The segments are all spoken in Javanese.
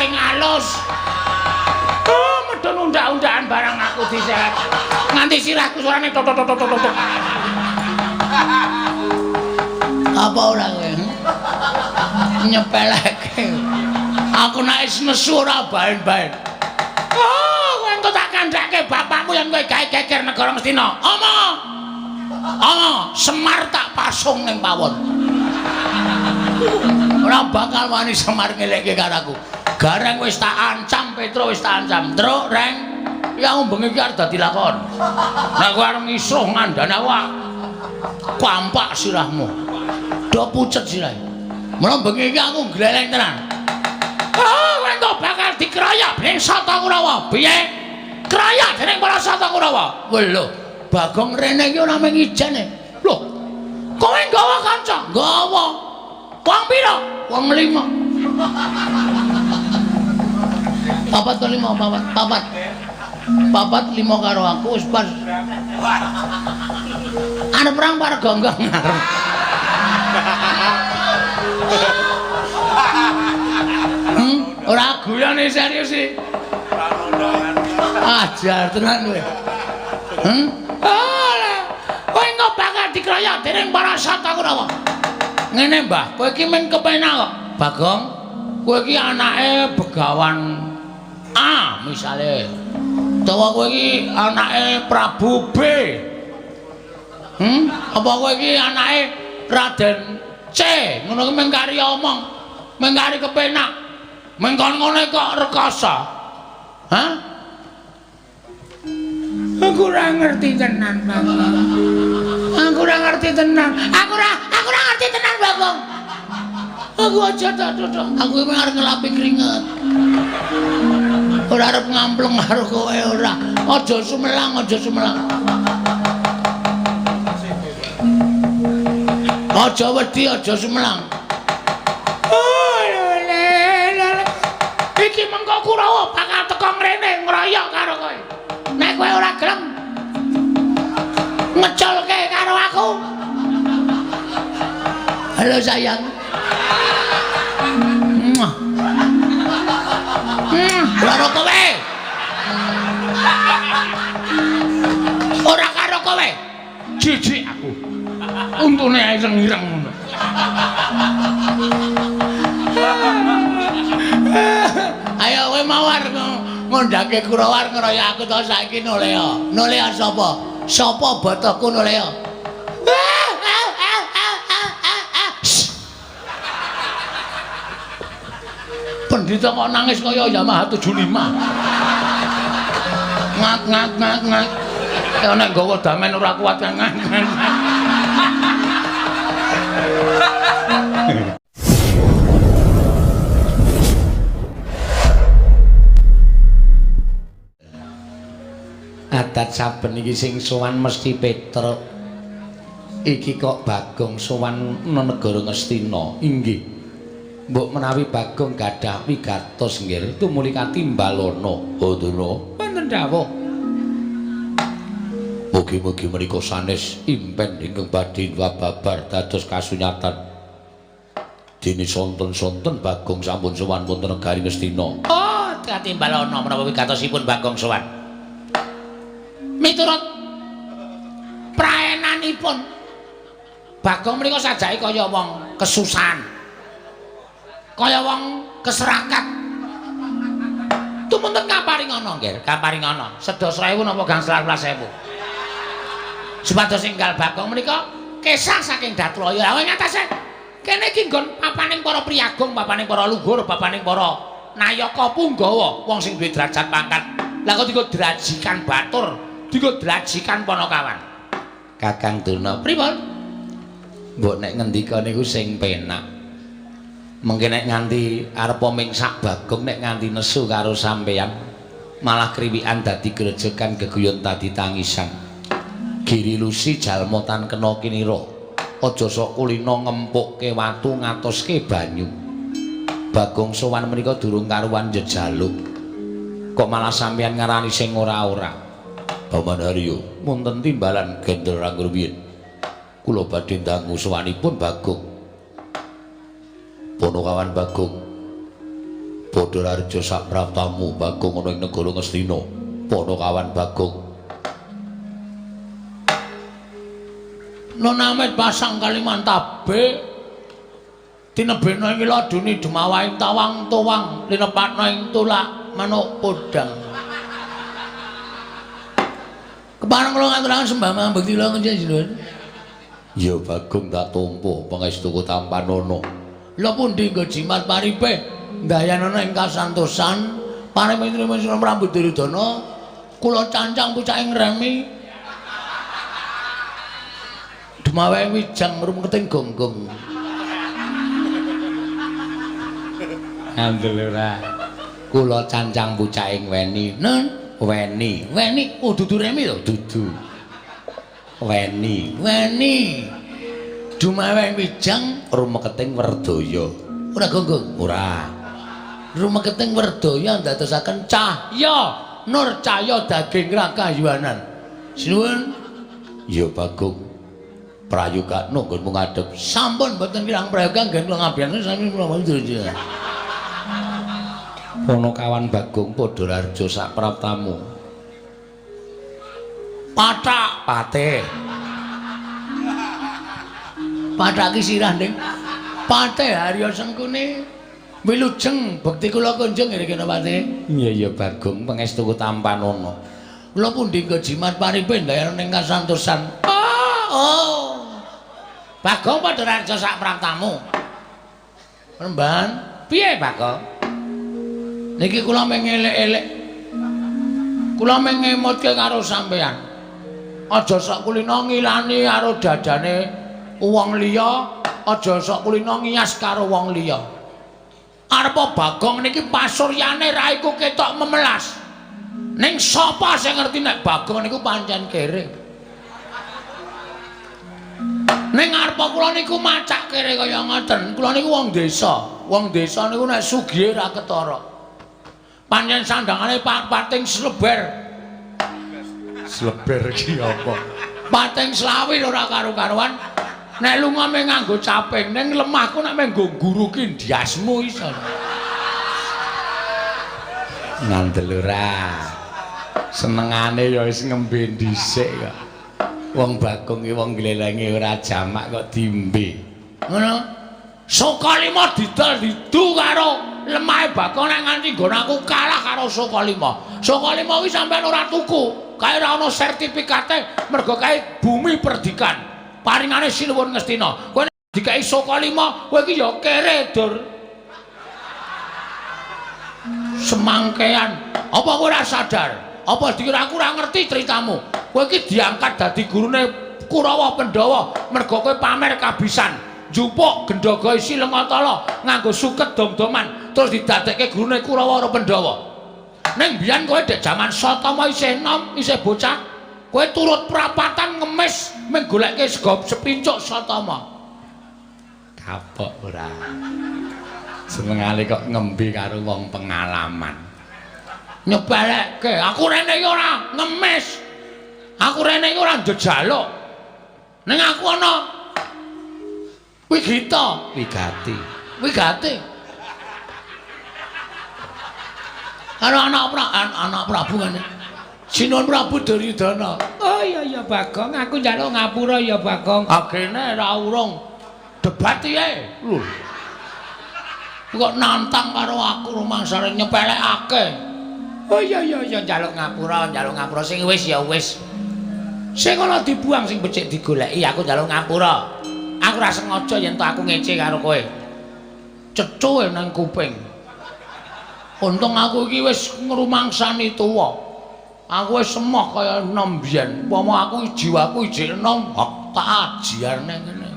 sing alus. Oh, medun undak-undakan barang aku diseret. Nganti sirahku suarane tok tok tok tok tok. Apa ora kowe? Nyepeleke. Aku nek wis nesu ora baen-baen. Oh, kowe engko tak kandhake bapakmu yen kowe gawe geger negara Ngastina. Omong. Omong, Semar tak pasung ning pawon. Ora bakal wani Semar ngelekke karo aku. Gareng wis tak ancam, Petro wis tak ancam. Truk, Reng. Ya bengi iki arep dadi lakon. Nek kowe arep ngisruh ngandani aku, kampak sirahmu. Do pucet sirahe. Mula bengi iki aku gleleng tenan. Ah, kowe engko bakal dikeroyok dening Sata Kurawa. Piye? Keroyok dening para Sata Kurawa. Wah lho, Bagong rene iki ora mung ijene. Lho, kowe nggawa kanca? Nggawa. Wong pira? Wong 5. Papat to 5, papat, papat. Papat 5 karo aku wis pas. Arep perang par gonggong arep. Ora guyone serius iki. Ajar tenan kowe. Alah, kowe engko bakal dikroyok dening para Sata Kurawa. Ngene, Mbah, kowe iki men kepenak kok. Bagong, kowe iki anake Begawan A misale. Utawa kowe iki anake Prabu B. Apa kowe iki anake Raden C? Ngono ki mung kari omong, mung kari kepenak. Mung kon ngene kok rekoso. Hah? Aku ora ngerti tenan, Bagong. Aku ora ngerti tenan. Aku ora ngerti tenan, Bagong. Aku aja tak dodok. Aku iki arep ngelapi keringet. Ora arep ngampleng karo kowe ora. Aja sumelang, aja sumelang. Aja wedi, aja sumelang. Oh, lele, lele. Iki mengko Kurawa bakal teko ngrene ngroyok karo kowe. Nek kowe ora gelem ngeculke karo aku. Halo sayang. Muah. Ora kowe. Ora karo kowe. Jijik aku. Untune ireng-ireng ngono. Ayo kowe mau arep ngondhake Kurawa arep ngeroyok aku to saiki nolea. Nolea sapa? Sapa botohku nolea? Pendhita kok nangis kaya Yamaha 75. Ngat ngat ngat ngat. Ya nek nggawa damen ora kuat ngat ngat. Adat saben iki sing sowan mesti Petruk. Iki kok Bagong sowan nang negara Ngastina. Inggih. Mbok menawi Bagong gadah wigatos nggih tumuli katimbalana. Oh, Durna. Wonten dawuh. Mugi-mugi menika sanes impen ingkang badhe babar dados kasunyatan. Dene sonten-sonten Bagong sampun sowan wonten negari Ngastina. Oh, katimbalana menapa wigatosipun Bagong sowan. Miturut praenanipun Bagong menika sajake kaya wong kesusahan. Kaya wong keserakat. Tumunten kaparingana nggih, kaparingana. Sedasa ewu napa gangsal welas ewu. Supados enggal Bagong menika kesah saking Datulaya. Lah ing atase kene iki nggon papaning para priyagung, papaning para luhur, papaning para nayaka punggawa, wong sing duwe derajat pangkat. Lah kok dienggo drajikan batur, dienggo drajikan panakawan. Kakang Durna, pripun? Mbok nek ngendika niku sing penak. Mengke nek nganti arep mingsak Bagong nek nganti nesu karo sampeyan malah kriwikan dadi grejegan geguyon dadi tangisan. Giri Lusi jalma tan kena kinira. Aja sok kulina ngempukke watu ngatoske banyu. Bagong sowan menika durung karuan njejaluk. Kok malah sampeyan ngarani sing ora-ora. Paman Haryo, wonten timbalan Gendra Rangruwiyin. Kula badhe dangu sowanipun Bagong. Ponokawan Bagong. Padha rareja sak praptamu Bagong ana ing negara Ngastina. Panakawan Bagong. Nonamit pasang Kalimantabe tinebena ing laduni dumawahing tawang tuwang linepatna ing tulak manuk podang. Kepareng kula ngaturaken sembah mambekti kula njenengan. Ya Bagong tak tampa pangestuku tampanana. Lha pundi nggo jimat paripe ndayanana ing kasantosan paring Prabu Duryudana kula cancang pucaking remi dumawe wijang rumeting gonggong. Ngandel ora. Kula cancang pucaking weni. Nen weni. Weni oh dudu remi to? Dudu. Weni. Weni. Dumawe wijang rumeketing werdaya. Ora gonggong? Ora. Rumeketing werdaya ndadosaken cahya nur cahya daging rakayuwanan. Sinuwun. Ya Bagong. Prayogakno nggonmu ngadhep. Sampun mboten kirang prayoga nggen kula ngabiyane sami kula mboten. Panakawan Bagong padha rareja sak praptamu. Pathak patih. Pathak ki sirah, Ning. Patih Harya Sengkuni wilujeng bekti kula kunjung ngriki Patih. Iya iya Bagong pangestuku tampanana. Kula pundi nggo jimat paripe ndayana ning kasantosan. Oh. Bagong padha rareja sak praptamu. Remban, piye Bagong? Niki kula mung elek-elek. Kula mung ngemutke karo sampean. Aja sok kulina ngilani karo dadane wong liya, aja sok kulina ngiyas karo wong liya. Arepa Bagong niki pasuryane raiku ketok memelas. Ning sapa sing ngerti nek Bagong niku pancen kere? Ning arepa kula niku macak kere kaya ngoten. Kula niku wong desa. Wong desa niku nek sugihe ra ketara. Pancen sandangane pating sleber. Sleber ki apa? Pating slawir ora karu-karuan. Nek lunga mung nganggo caping, ning lemahku nek mung nggo nguruki ndiasmu iso. Ngandel ora. Senengane ya wis ngembe dhisik kok. Wong Bagong ki wong glelenge ora jamak kok diombe. Ngono. Sukalima didol didu karo lemahe Bagong nek nganti nggon aku kalah karo Sukalima. Sukalima kuwi sampean ora tuku, kae ora ana sertifikate mergo kae bumi perdikan. Paringane Sinuwun Ngastina. Kowe nek dikeki Sukalima, kowe iki ya kere, Dur. Semangkean. Apa kowe ora sadar? Apa dikira aku ora ngerti ceritamu? Kowe iki diangkat dadi gurune Kurawa Pandhawa mergo kowe pamer kabisan. Njupuk gendhaga isi Lengatala nganggo suket dom-doman terus didadekke gurune Kurawa karo Pandhawa. Ning biyen kowe dek jaman Satama isih enom, isih bocah, kowe turut prapatan ngemis mung golekke sego sepincuk Satama. Kapok ora. Senengane kok ngembe karo wong pengalaman. Nyepelekke, aku rene iki ora ngemis. Aku rene iki ora njejaluk. Ning aku ana wigita, wigati. Wigati. Karo anak Prabu ngene. Sinuwun Prabu Duryudana. Oh iya iya Bagong, aku njaluk ngapura ya Bagong. Agene ra urung debat piye? Lho. Kok nantang karo aku rumangsane nyepelekake. Oh iya iya iya njaluk ngapura sing wis ya wis. Sing ana dibuang sing becik digoleki, aku njaluk ngapura. Aku ora sengaja yen to aku ngece karo kowe. Cecuhe nang kuping. Untung aku iki wis ngrumangsani tuwa. Aku wis emoh kaya enom biyen. Upama aku jiwaku ijik enom, hak tak ajiarne ngene.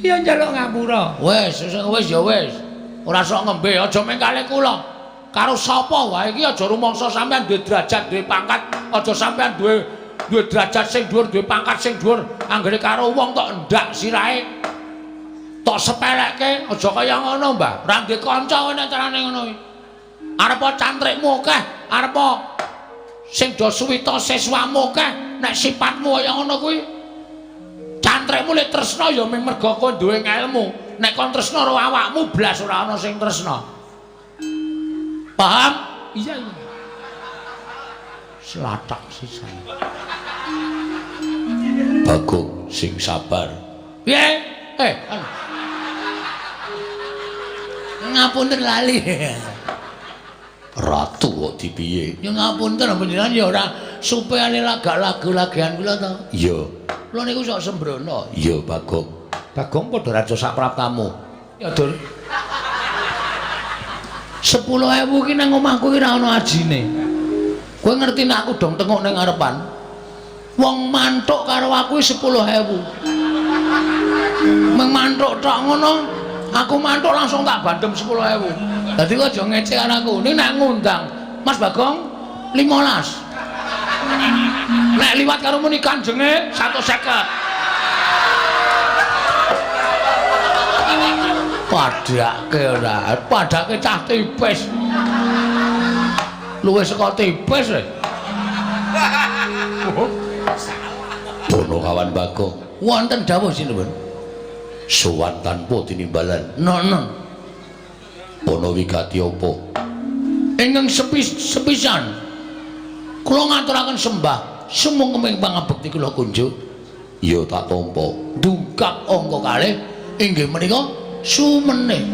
Iya njaluk ngapura. Wis, wis ya wis. Ora sok ngembe, aja mung kalih kula. Karo sapa wae iki aja rumangsa sampean duwe derajat, duwe pangkat, aja sampean duwe derajat sing dhuwur, duwe pangkat sing dhuwur, anggere karo wong tok ndak sirahe. Tok sepelekke, aja kaya ngono, Mbah. Ora duwe kanca kowe nek carane ngono kuwi. Arepa cantrikmu akeh, arepa sing do suwita siswamu akeh, nek sipatmu kaya ngono kuwi cantrikmu le tresna ya mung mergo kowe duwe ngelmu. Nek kon tresna karo awakmu blas ora ana sing tresna. Paham? Iya iya. Selatak sisan. Bagong sing sabar. Piye? Ngapunten lali. Ratu kok dipiye? Ya ngapunten panjenengan ya ora supayane lagak lagu-lagian kula to. Iya. Kula niku sok sembrono. Iya, Bagong. Bagong padha raja sapraptamu. Ya, Dur. 10.000 ki nang omahku ki ora ana ajine. Kowe ngerti nek aku dong tengok ning ngarepan. Wong mantuk karo aku 10.000. Meng mantuk tok ngono, aku mantuk langsung tak bandem 10.000. Dadi kok aja ngece karo aku. Ning nek ngundang Mas Bagong 15. Nek liwat karo muni kanjenge 150. Padhake ora, padhake cah tipis. Luwih saka tipis e. Ponokawan Bagong. Wonten dawuh sinuwun. Sowan tanpa tinimbalan. Nono. Ana wigati apa? Ingkang sepisan kula ngaturaken sembah sumangga pangabekti kula kunjuk. Ya tak tampa. Dungkap angka kalih inggih menika sumene.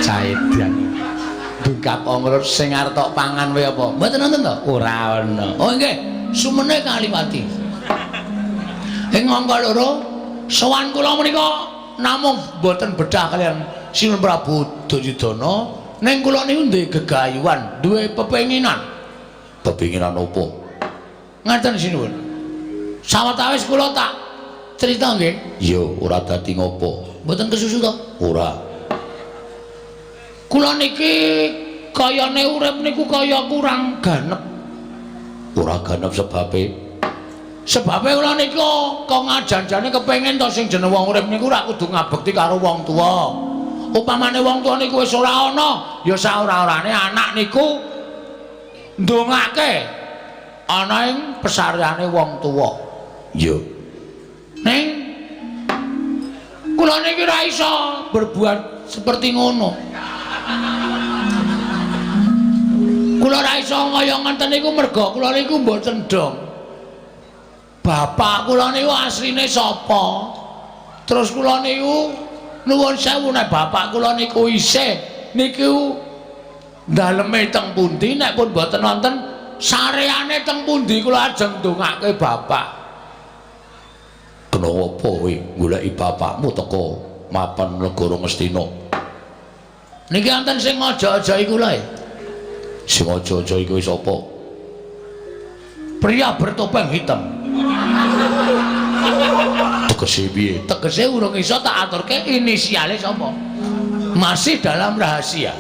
Caedan. Dungkap angka sing arep tok pangan wae apa? Mboten wonten to? Ora ana. Oh nggih, sumene kaliwati. Ing angka loro sowan kula menika namung mboten bedah kalian Sinuwun Prabu Duryudana, ning kula niku duwe gegayuhan, duwe pepenginan. Pepenginan apa? Ngaten sinuwun. Sawetawis kula tak crita nggih. Iya, ora dadi ngopo. Mboten kesusu to? Ora. Kula niki kayane urip niku kaya kurang ganep. Ora ganep sebabe? Sebabe kula niku kok ngajan-jane kepengin to sing jeneng wong urip niku ora kudu ngabekti karo wong tuwa. Upamane wong tuwa niku wis ora ana, ya saora-orane anak niku ndongake ana ing pesareane wong tuwa. Iya. Ning kula niki ora iso berbuat seperti ngono. Kula ora iso kaya ngenten niku merga kula niku mboten dong. Bapak kula niku asline sapa? Terus kula niku nuwun sewu nek bapak kula niku isih niku daleme teng pundi, nek pun mboten wonten sareane teng pundi kula ajeng ndongake bapak. Kena apa kowe goleki bapakmu teko mapan negara Ngastina? Niki wonten sing aja-aja kula e. Sing aja-aja iku sapa? Pria bertopeng hitam. Tegese piye? Tegese urung iso tak aturke inisiale sapa. Masih dalam rahasia.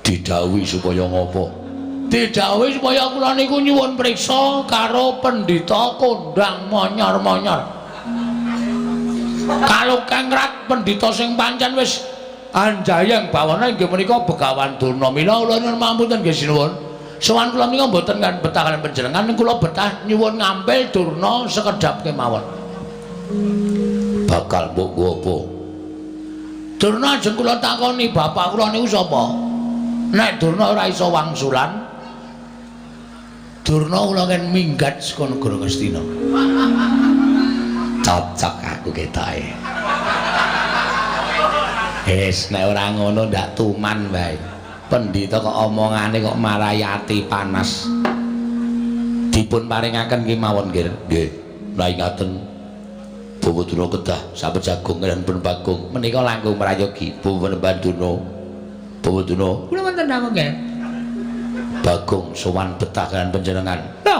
Didhawuhi supaya ngopo? Didhawuhi supaya kula niku nyuwun priksa karo pendhita kondang monyor-monyor. Kalukengrat pendhita sing pancen wis anjayeng bawana inggih menika Begawan Durna. Mila kula nyuwun pamunten nggih sinuwun. Sowan kula menika mboten kan betah kaliyan panjenengan, kula betah nyuwun ngampil Durna sekedhap kemawon. Bakal mbok nggo apa? Durna ajeng kula takoni bapak kula niku sapa? Nek Durna ora iso wangsulan, Durna kula ken minggat saka negara Ngastina. Cocok aku ketoke. Wis nek ora ngono ndak tuman wae. Pendhita kok omongane kok marai ati panas. Dipun paringaken kemawon nggih. Nggih. Lah ingaten Bawa Durna kedah sabet jagung lan pun Bagong menika langkung prayogi Bawa Durna. Bawa Durna. Kula wonten dawuh nggih. Bagong sowan betah kalian panjenengan. Lho.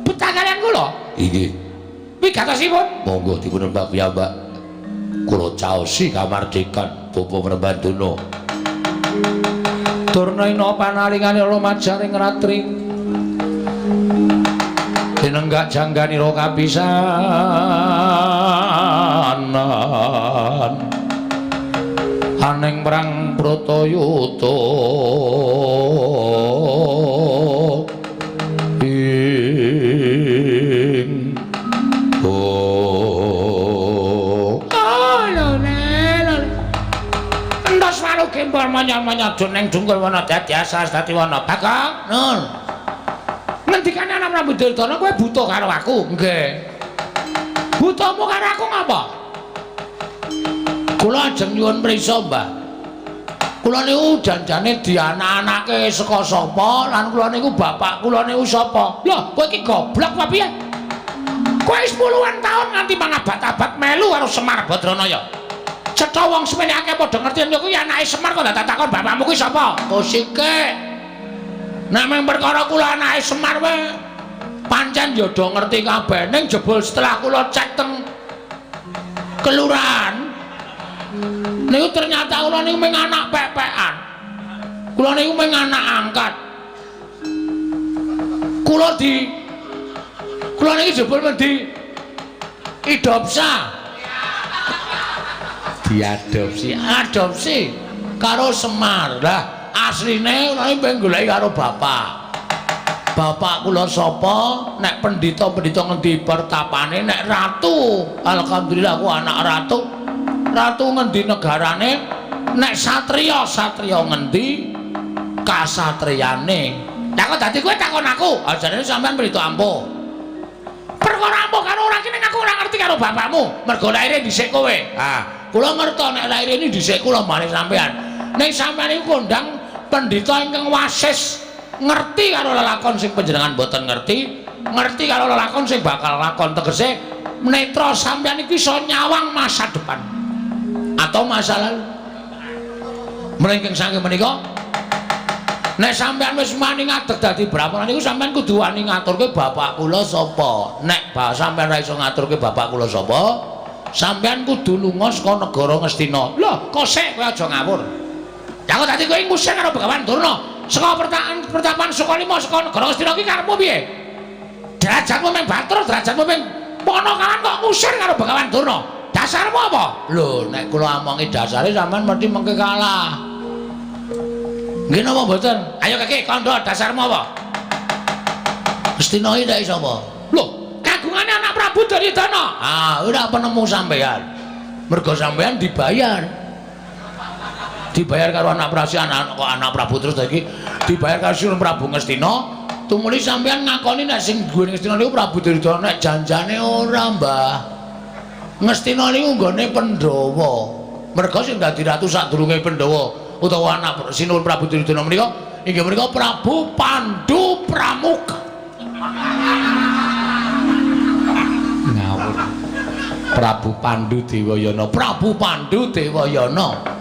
Betah kalian kula? Inggih. Wigatosipun? Monggo dipun nembak piyambak. Kula caosi kamardikan Bawa Durna. Durna ina panalingane lumajaring ratri. Tinenggak jangganira kapisanan. Aning perang Bratayuda ing oh. karo gembol monyol-monyol juneng jungkul wana dadi asas dadi wana. Bagong, Nur. Ngendikane anak Prabu Duryudana kowe butuh karo aku? Nggih. Butuhmu karo aku ngapa? Kula ajeng nyuwun prisa, Mbah. Kula niku janjane dianak-anake saka sapa lan kula niku bapak kula niku sapa? Lho, kowe iki goblok apa piye? Kowe wis puluhan tahun nganti mangabad-abad melu karo Semar Badranaya. Cetha wong semene akeh padha ngerti yen kuwi anake Semar kok dadak takon bapakmu kuwi sapa? Kosike. Nek mung perkara kula anake Semar wae pancen ya do ngerti kabeh, ning jebul setelah kula cek teng kelurahan niku ternyata kula niku mung anak pek-pekan. Kula niku mung anak angkat. Kula niki jebul mendhi idopsa. Diadopsi, adopsi karo Semar. Lah asline kula niki pengen goleki karo bapak. Bapak kula sapa? Nek pendhita-pendhita ngendi pertapane, nek ratu, alhamdulillah aku anak ratu. Ratu ngendi negarane? Nek satriya, satriya ngendi kasatriyane? Lah kok dadi kowe takon aku? Ajarane sampean pendhita ampuh. Perkara ampuh karo ora kene aku ora ngerti karo bapakmu. Mergo laire dhisik kowe. Ah, kula ngerti nek laire ini dhisik kula maring sampean. Ning sampean iku kondang pendhita ingkang wasis, ngerti karo lelakon sing panjenengan mboten ngerti, ngerti karo lelakon sing bakal lakon, tegese netra sampean iki iso nyawang masa depan atau masa lalu. Mlengking saking menika, nek sampean wis wani ngadeg dadi brahmana niku sampean kudu wani ngaturke bapak kula sapa. Nek sampean ora iso ngaturke bapak kula sapa, sampean kudu lunga saka negara Ngastina. Lho, kok sik kowe aja ngawur. Ya kok dadi kowe ngusir karo Begawan Durna saka pertapan Sukalima saka negara Ngastina ki karepmu piye? Derajatmu mung Bathara, derajatmu mung Panakawan kok ngusir karo Begawan Durna. Dasarmu apa? Lho, nek kula omongi dasare sampean mesti mengke kalah. Nggih napa mboten? Ayo keke kandha dasarmu apa? Ngastina iki nek sapa? Lho, kagungane anak Prabu Duryudana. Ah, ora penemu sampean. Mergo sampean dibayar. Dibayar karo anak Prabu, anak kok anak Prabu terus iki dibayar karo Sinuwun Prabu Ngastina. Tumuli sampean ngakoni nek sing duwe Ngastina niku Prabu Duryudana, nek janjane ora, Mbah. Ngastina niku nggone Pandhawa. Mergo sing dadi ratu sadurunge Pandhawa utawa anak Sinuwun Prabu Duryudana menika inggih menika Prabu Pandu Pramuka. Ngawur. Prabu Pandu Dewayana, Prabu Pandu Dewayana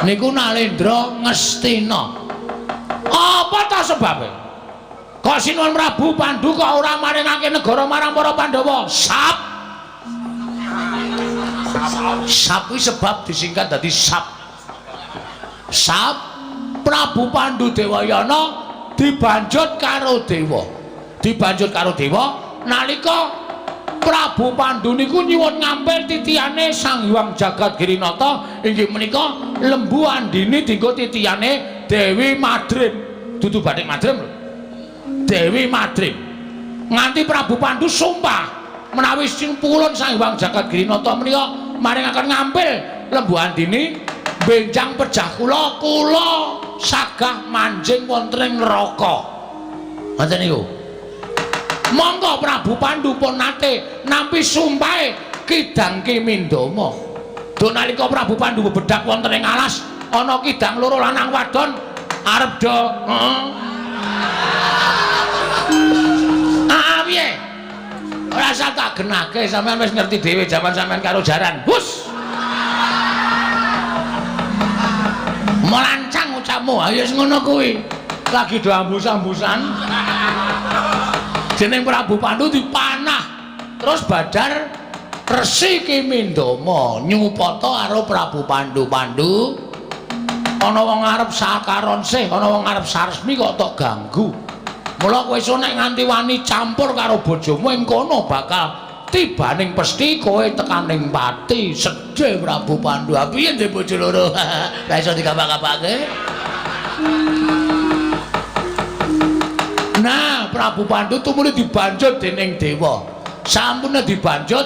niku Nalendra Ngastina. Apa ta sebabe? Kok Sinuwun Prabu Pandu kok ora maringake negara marang para Pandhawa? Sap. Sap kuwi sebab disingkat dadi sap. Sap Prabu Pandu Dewayana dibanjut karo dewa. Dibanjut karo dewa nalika Prabu Pandu niku nyuwun ngampil titihane Sang Hyang Jagat Girinata, inggih menika Lembu Andini dienggo titihane Dewi Madrim. Dudu bathik Madrim lho. Dewi Madrim. Nganti Prabu Pandu sumpah menawi sing pulun Sang Hyang Jagat Girinata menika maringaken ngampil Lembu Andini, benjang pejah kula, kula sagah manjing wonten ing neraka. Ngoten niku. Monggo Prabu Pandu pun nate nampi sumpahe Kidang Ki Mindama. Duh nalika Prabu Pandu bebedak wonten ing alas, ana kidang loro lanang wadon arep do heeh. Ah piye? Ora usah tak genake, sampean wis ngerti dhewe jaman sampean karo jaran. Hus. Melancang ucapmu, ayo wis ngono kuwi. Lagi do ambus-ambusan. Jeneng Prabu Pandu dipanah. Terus badar Resi Ki Mindama nyupata karo Prabu Pandu. Pandu, ana wong arep sakaron sih, ana wong arep saresmi kok tok ganggu. Mula kowe iso nek nganti wani campur karo bojomu ing kono bakal tibaning pesthi kowe tekaning pati. Sedih Prabu Pandu. Ha piye ndek bojo loro? Ora iso dikapak-kapake. Nah, Prabu Pandu tumuli dibanjut dening dewa. Sampune dibanjut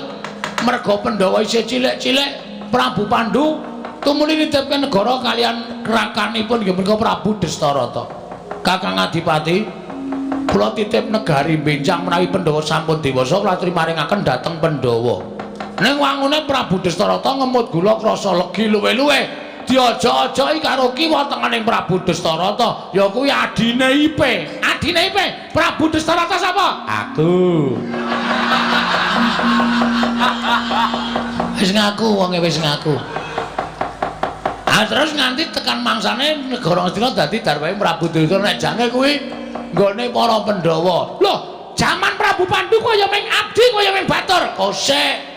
merga Pandhawa isih cilik-cilik, Prabu Pandu Tumuli nitipke negara kalian rakanipun inggih punika Prabu Destarata. Kakang Adipati, kula titip negari benjang menawi Pandhawa sampun dewasa kula aturi maringaken dhateng Pandhawa. Ning wangune Prabu Destarata ngemut gula krasa legi luwe-luwe. Diaja-ajaki karo kiwa tengening Prabu Destarata, ya kuwi adine Ipe. Adine Ipe, Prabu Destarata sapa? Aku. Wis ngaku wonge wis ngaku. Ah terus nganti tekan mangsane negara Ngastina dadi darwahe Prabu Duryudana nek jane kuwi nggone para Pandhawa. Loh, jaman Prabu Pandu kaya ming abdi kaya ming batur. Kosek.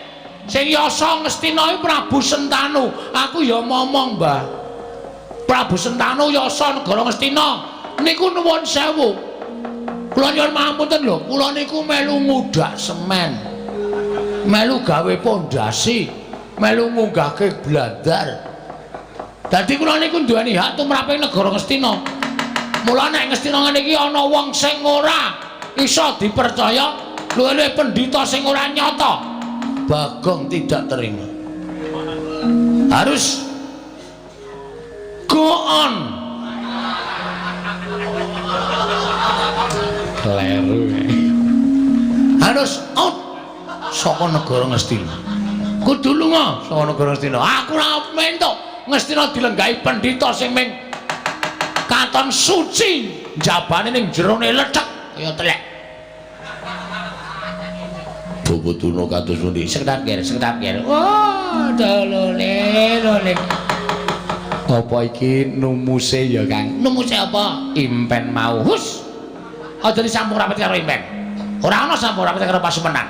Sing yasa Ngastina iki Prabu Sentanu. Aku ya momong, Mbah. Prabu Sentanu yasa negara Ngastina niku nuwun sewu. Kula nyuwun pangapunten lho, kula niku melu ngudhak semen. Melu gawe pondasi, melu ngunggahke blandar. Dadi kula niku duweni hak tumraping negara Ngastina. Mula nek Ngastina ngene iki ana wong sing ora iso dipercaya, luwih-luwih pendhita sing ora nyata. Bagong tidak terima. Harus go on. Kleru. Harus out saka negara Ngastina. Kudu lunga saka negara Ngastina. Aku ora mentuk Ngastina dilenggahi pendhita sing ming katon suci, njabane ning jerone lethek kaya telek. Bobotuna kados pundi? Sekedap ger, sekedap ger. Wah, dolole, dolole. Apa iki numuse ya, Kang? Numuse apa? Impen mau. Hus. Aja disambung rapet karo impen. Ora ana sambung rapet karo pasumenan.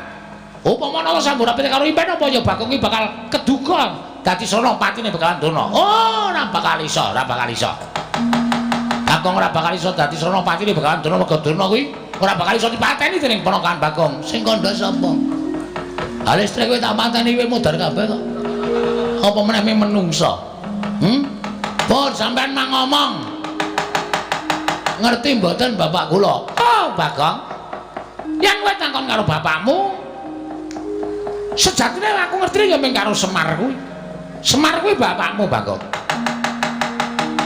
Upama ana sambung rapet karo impen apa ya Bagong iki bakal keduga dadi sono patine bakalan dono. Oh, ora bakal iso, ora bakal iso. Bagong ora bakal iso dadi sono patine bakalan dono mergo dono kuwi ora bakal iso dipateni dening ponakan Bagong. Sing kandha sapa? Ha listrik kowe tak pateni kowe modar kabeh kok. Apa meneh menungsa? Pun sampean mang ngomong. Ngerti mboten bapak kula? Oh, Bagong. Yen kowe takon karo bapakmu, sejatine aku ngerti ya mung karo Semar kuwi. Semar kuwi bapakmu, Bagong.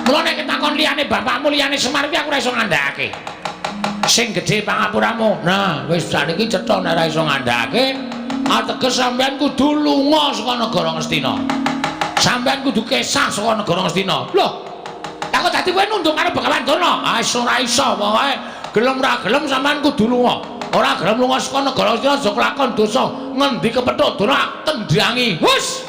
Mula nek takon liyane bapakmu, liyane Semar kuwi aku ora iso ngandhakake. Sing gedhe pangapuramu. Nah, wis saniki cetha nek ora iso ngandhakake, ateges sampean kudu lunga saka negara Ngastina. Sampean kudu kesah saka negara Ngastina. Loh, aku dadi kowe nunduk karo Begawan Durna. Ah, ora iso pokoke gelem ora gelem sampean kudu lunga. Ora gelem lunga saka negara Ngastina aja kelakon dosa. Ngendi kepethuk Durna tendangi. Hus.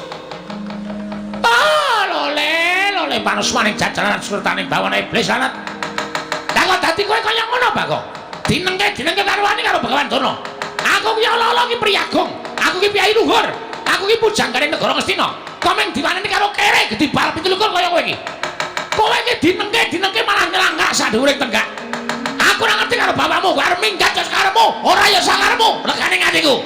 Ah, lole, lole panusmaning jajaran surtaning bawana iblis lanat. Lah kok dadi kowe kaya ngono, Bagong? Dinengke karo wani karo Begawan Durna. Aku ki ala-ala ki priyagung. Aku ki piyai luhur. Aku ki pujanggane negara Ngastina. Kok mung diwaneni karo kere gedhi bal 27 kaya kowe iki. Kowe iki dinengke malah nyelanggak sadhuwuring tenggak. Aku ora ngerti karo bapakmu, kowe arep minggat ya sakarepmu, ora ya sakarepmu, regane atiku.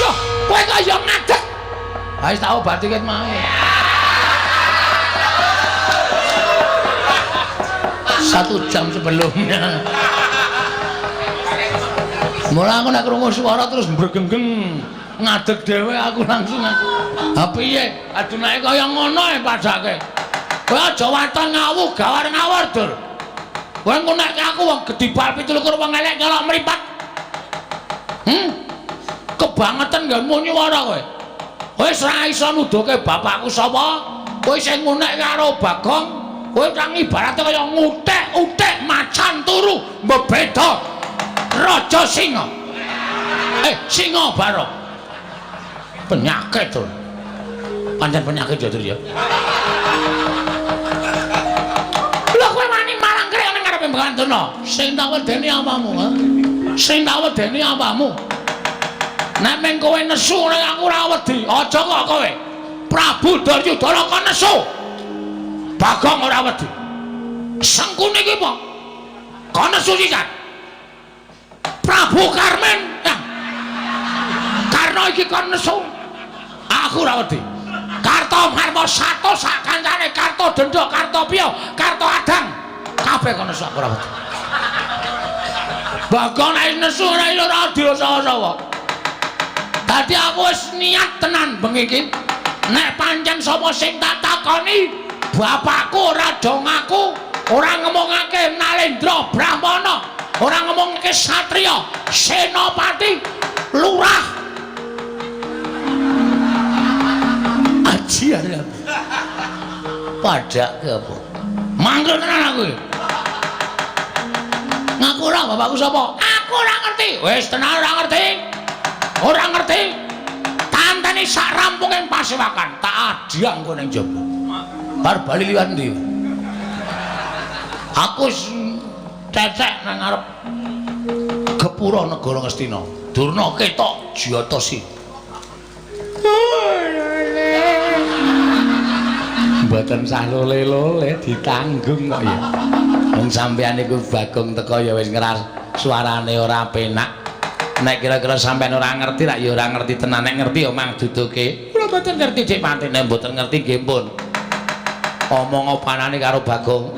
Loh, kowe kok ya ngadeg. Ha wis tak obati ket mau. 1 jam sebelumnya. Mula aku nek krungu suara terus mbregenggeng ngadeg dhewe aku langsung. Ha piye? Aduh nek kaya ngono e padake. Kowe aja waton ngawu gawar ngawur, Dur. Kowe engko nek aku wong gedhi bal 27 wong elek nyolok mripat. Kebangetan nggonmu nyuwara kowe. Kowe ora iso nuduhke bapakku sapa? Kowe sing ngunek karo Bagong, kowe kang ibarate kaya ngutek-utek macan turu mbebeda Raja Singa. Singa Barok. Penyakit to. Pancen penyakit ya, Dur ya. Lho kowe wani malang krek ning ngarepe Begawan Durna. Sing tak wedeni apamu, ha? Sing tak wedeni apamu? Nek meng kowe nesu nek aku ora wedi. Aja kok kowe. Prabu Duryudana kok nesu. Bagong ora wedi. Sengkuni iki apa? Kok nesu sisan? Prabu Karmen. Nah. Karna iki kon nesu. Aku ora wedi. Karto Marmo sato sak kancane Karto Dendha, Karto Piyo, Karto Adang. Kabeh kon nesu aku ora wedi. Bagong nek nesu ora ora dirasa-rasa. Dadi aku wis niat tenan bengi iki. Nek pancen sapa sing tak takoni, bapakku ora do ngaku, ora ngomongake Nalendra Brahmana, ora ngomongake satriya, senopati, lurah. Aji arep. Padake apa? Mangkel tenan aku iki. Ngaku ora bapakku sapa? Aku ora ngerti. Wis tenan ora ngerti. Ora ngerti. Tanteni sak rampunge pasewakan, tak adhiang kowe ning jaba. Bar bali liwat ndi? Aku wis cecek nang ngarep gepura negara Ngastina. Durna ketok jiyata si. Mboten sah lole-lole ditanggung kok ya. Wong sampeyan niku Bagong teko ya wis ngeras suarane ora penak. Nek kira-kira sampeyan ora ngerti rak ya ora ngerti tenan, nek ngerti ya mang duduke. Kula mboten ngerti Dik Pati, nek mboten ngerti nggih pun. Omong opanane karo Bagong.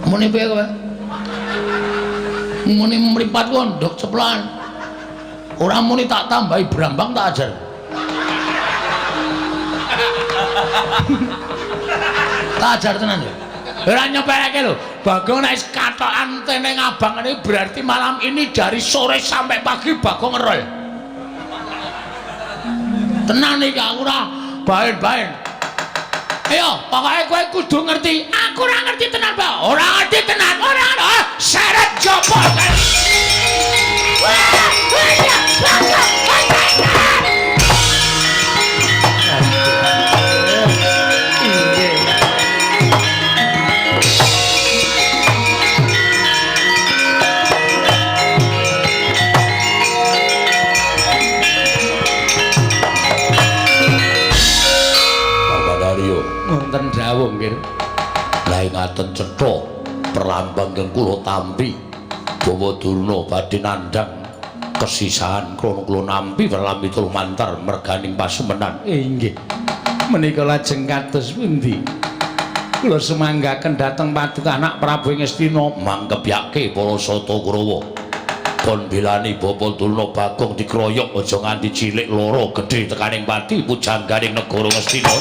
Muni piye kowe? Muni mripat ku ndok ceplokan. Ora muni tak tambahi brambang tak ajar. Tak ajar tenan ya. Ora nyepeleke lho. Bagong nek wis katokan teneng abang ini berarti malam ini dari sore sampai pagi Bagong ngerol. Tenan iki aku ora baen-baen. Ayo, pokoke kowe kudu ngerti. Aku ora ngerti tenan, Pak. Ora ngerti tenan. Ora ora. Seret jopo. Wah, iya, Bagong, Bagong. Wonten dawuh nggih. Lah ngaten cetha perlambang ingkang kula tampi Bawa Durna badhe nandhang kesisahan krana kula nampi perlambi lumantar merganing pasemenan. Inggih. Menika lajeng kados pundi? Kula sumanggaken dhateng paduka anak Prabu Ngastina mangkepyake para Sata Kurawa. Kon bilani Bapak Durna Bagong dikroyok aja nganti cilik loro gedhe tekaning pati pujangganing negara Ngastina.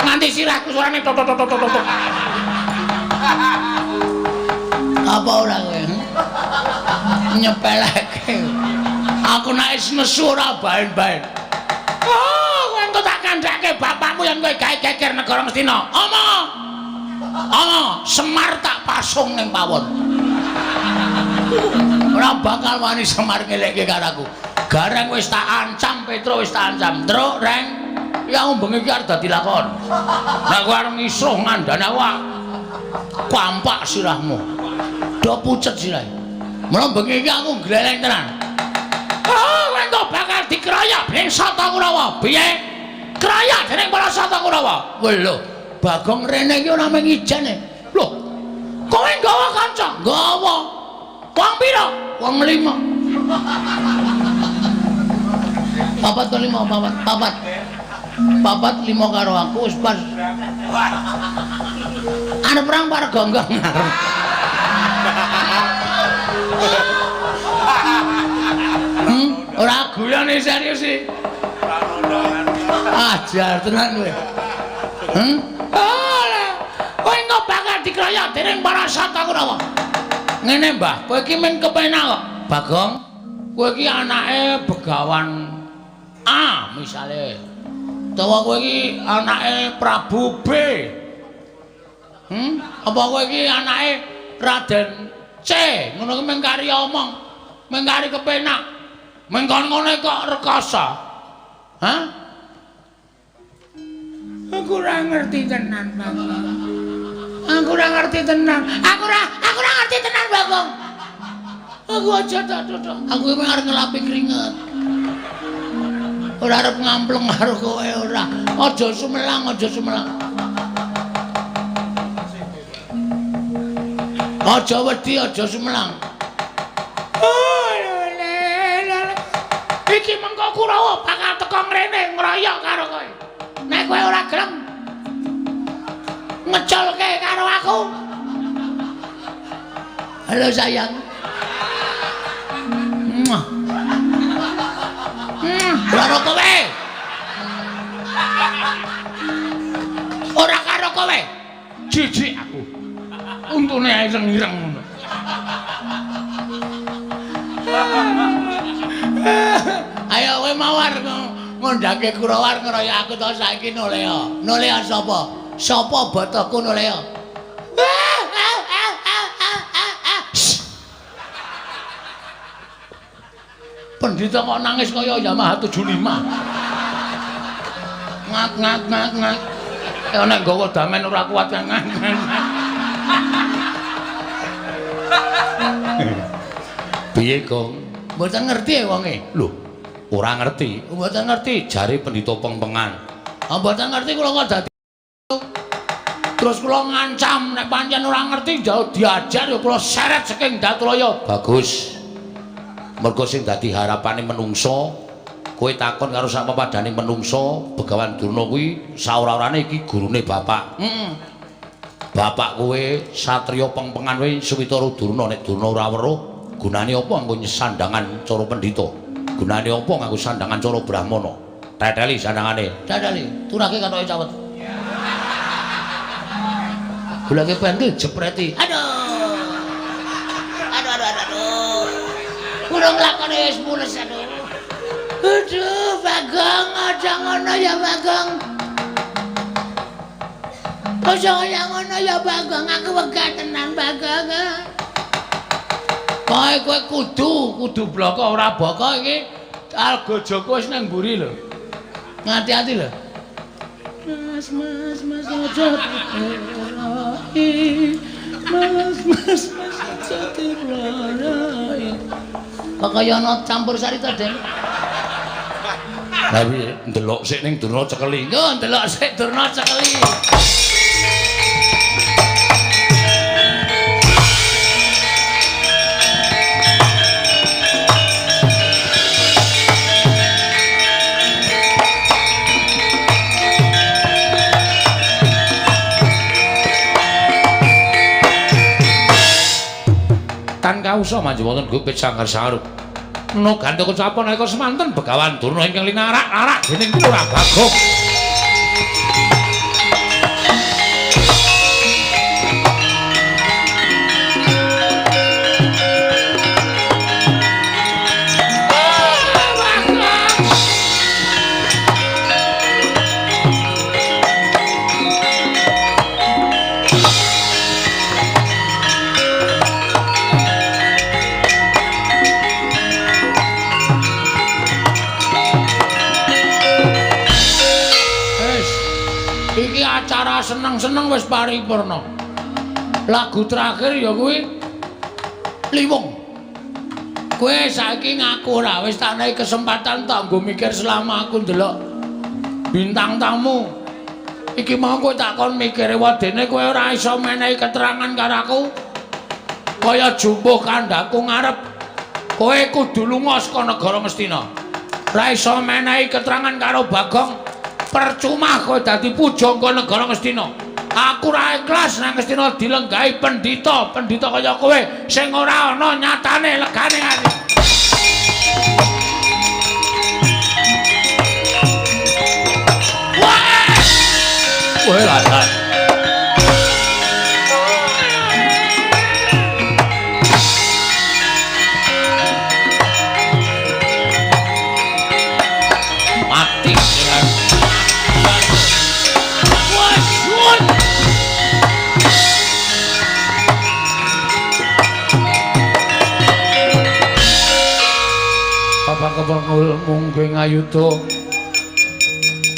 Nganti sirahku suarane tok tok tok tok tok. Apa ora kowe? Nyepeleke. Aku nek wis nesu ora baen-baen. Oh, kowe engko tak kandhake bapakmu yen kowe gawe geger negara Ngastina. Omong. Omong, Semar tak pasung ning pawon. Ora bakal wani Semar ngelekke karo aku. Gareng wis tak ancam, Petro wis tak ancam. Truk, Reng. Ya aku bengi iki arep dadi lakon. Nek kowe arep ngisuh ngandani aku kampak sirahmu. Do pucet sirahe. Mula bengi iki aku gleleng tenan. Oh, kowe engko bakal dikeroyok dening Sata Kurawa. Piye? Keroyok dening para Sata Kurawa. Wah lho, Bagong rene iki ora mung ijen e. Lho, kowe nggawa kanca? Nggawa. Wong pira? Wong 5. Papat to 5, papat, papat. Papat 5 karo aku wis pas. Arep perang para gonggong arep. Ora guyone serius iki. Ajar tenan kowe. Ora. Kowe engko bakal dikroyok dening para Sata Kurawa. Ngene, Mbah, kowe iki men kepenak kok. Bagong, kowe iki anake Begawan A misale. Utawa kowe iki anake Prabu B. Apa kowe iki anake Raden C? Ngono ki mung kari omong, mung kari kepenak. Mung kon ngene kok rekoso. Hah? Aku ora ngerti tenan, Bagong. Aku ora ngerti tenan. Aku ora ngerti tenan, Bagong. Aku aja tak tutuk. Aku iki arep ngelapi keringet. Ora arep ngampleng karo kowe ora. Aja sumelang, aja sumelang. Aja wedi, aja sumelang. Oh, le, le. Iki mengko Kurawa bakal teko ngrene ngroyok karo kowe. Nek kowe ora gelem ngeculke karo aku. Halo sayang. Muah. Karo kowe. Ora karo kowe. Jijik aku. Untune ireng-ireng ngono. Ayo kowe mawar ngondhake Kurawa ngroyok aku to saiki nolea. Nolea sapa? Sapa botoku nolea? Pendhita kok nangis kaya Yamaha 75. Ngat ngat ngat ngat. Ya nek nggawa damen ora kuat ngat ngat. Piye, Gong? Mboten ngerti wonge. Lho, ora ngerti. Mboten ngerti jare pendhita pengpengan. Ah mboten ngerti kula kok dadi. Terus kula ngancam nek pancen ora ngerti jauh diajar ya kula seret saking Datulaya. Bagus. Mergo sing dadi harapane menungso, kowe takon karo sak pepadane menungso, Begawan Durna kuwi saora-orane iki gurune bapak. Heeh. Bapak kowe satriya pengpengan kowe Suwitara Durna, nek Durna ora weruh, gunane apa nganggo sandangan cara pendhita? Gunane apa nganggo sandangan cara brahmana? Teteli sandangane. Teteli, turake katoke cawet. Goleke pentil jepreti. Aduh. Aduh aduh aduh. Urung lakone wis mules aduh. Aduh, Bagong, aja ngono ya Bagong. Aja ngono ya Bagong, aku wegah tenan Bagong. Kowe kowe kudu bloko ora boko iki Algojoku wis nang mburi lho. Ngati-ati lho. Mas mas mas aja diploroi. Mas mas mas aja diploroi. Kok kaya ana campur sari to, Den? Lah piye? Ndelok sik ning Durna cekeli. Yo ndelok sik Durna cekeli. Tan kausa manjing wonten gupit sanggar sarup. No gandha kecapa nalika semanten Begawan Durna ingkang linarak-arak dening Lurah Bagong. Seneng-seneng wis paripurna. Lagu terakhir ya kuwi Liwung. Kowe saiki ngaku ora wis tak nehi kesempatan tak nggo mikir selama aku ndelok bintang tamu. Iki mau kowe tak kon mikir wedene kowe ora iso menehi keterangan karo aku. Kaya jumbuh kandhaku ngarep. Kowe kudu lunga saka negara Ngastina. Ora iso menehi keterangan karo Bagong. Percuma kowe dadi pujangga negara Ngastina. Aku ora ikhlas nang Ngastina dilenggahi pendhita, pendhita kaya kowe sing ora ana nyatane legane ati. Wah! Kowe ladan. Mati jalan. Sanggul mungguing ayuda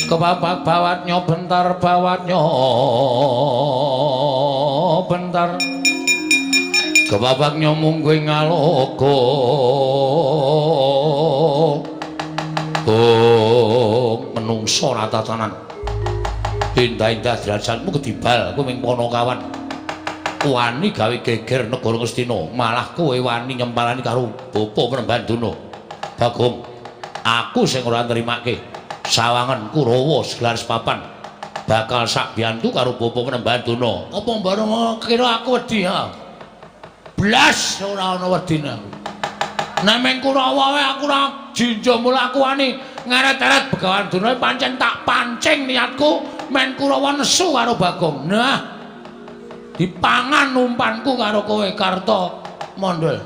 kepapak bawatnya bentar bawatnya bentar kepapaknya mungguing aloka. Oh, menungso ratatanan indah-indah derajatmu kedibal kowe ming Panakawan wani gawe geger negara Ngastina malah kowe wani nyempalani karo bapa Prembandana. Bagong, aku sing ora nrimake sawangan Kurawa segelar sepapan bakal sak biyantu karo bapa Prembandana. Apa mbareng kira aku wedi ha? Blas ora ana wedine aku. Nek ming Kurawa wae aku ora jinja mula aku wani ngeret-eret Begawan Durna pancen tak pancing niatku men Kurawa nesu karo Bagong. Nah, dipangan umpanku karo kowe Karta Mondol.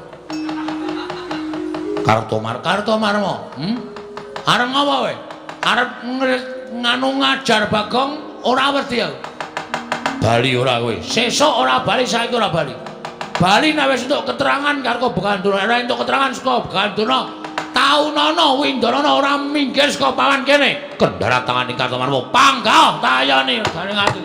Karta Marma. Arep ngapa kowe? Arep nganu ngajar Bagong ora wedi aku. Bali ora kowe. Sesuk ora bali, saiki ora bali. Bali nek wis entuk keterangan karo Begawan Durna, ora entuk keterangan saka Begawan Durna, taunana Windanana ora minggir saka pawan kene. Kendharat tangan ing Karta Marma. Panggah tayane garing ati.